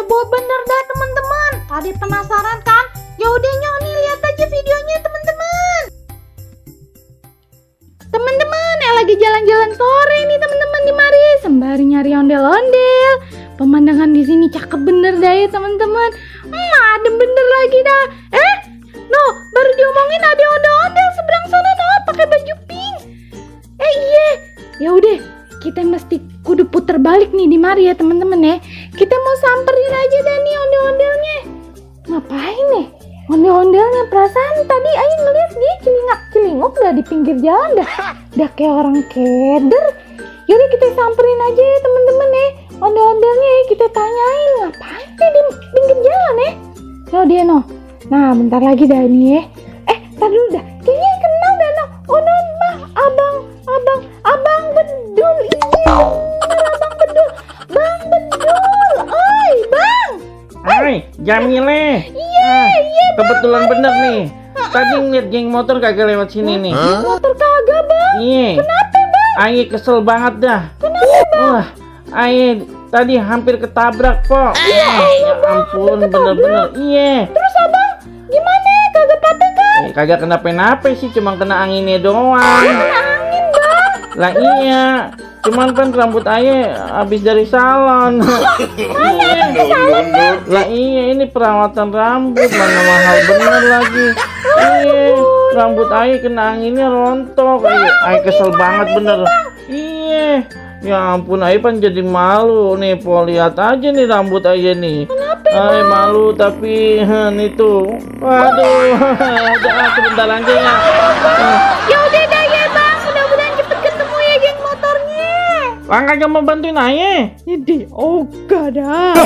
heboh bener dah teman-teman. Tadi penasaran kan? Ya udah nih lihat aja videonya teman-teman. Teman-teman, lagi jalan-jalan sore nih teman-teman di mari sembari nyari ondel-ondel. Pemandangan di sini cakep bener dah ya teman-teman. Adem bener lagi dah. No, baru diomongin ada ondel-ondel seberang sana pakai baju pink. Iya. Ya udah, kita mesti kudu puter balik nih di mari ya teman-teman ya. Kita mau samperin aja dah nih ondel-ondelnya. Ngapain nih? Ondel-ondelnya perasaan tadi Ayu ngeliat dia celingak-celinguk dah di pinggir jalan dah kayak orang keder. Yaudah kita samperin aja ya teman-teman ya. Ondel-ondelnya ya kita tanyain ngapain sih di pinggir jalan ya. So dia no. Nah bentar lagi dah ini ya. Tar dulu dah. Kayaknya kenal dah no. Oh no mah abang bedul. Iya abang bedul. Bang bedul. Oi bang. Hai Jamile. Iya. Kebetulan bener nih. Tadi ngeliat geng motor kagak lewat sini nih. Motor kagak bang. Iya. Kenapa bang? Aye kesel banget dah. Kenapa bang? Wah, Aye tadi hampir ketabrak kok. Ya ampun bener-bener. Iya. Terus abang gimana? Kagak apa-apa kan? Kagak kenapa-napa sih, cuma kena anginnya doang. Kena angin bang. Lah iya. Cuman kan rambut Aye habis dari salon. Lah iya ini perawatan rambut mana mahal bener lagi. Iya rambut Aye kena anginnya rontok. Aye kesel banget bener. Iya ya ampun Aye kan jadi malu nih. Po lihat aja nih rambut Aye nih. Aye malu tapi nih tuh. Waduh. Udah sebentar lagi ya. Ya udah dah ya bang. Mudah-mudahan cepet ketemu ya geng motornya. Kagak mau bantuin Aye. Ini ogah dah.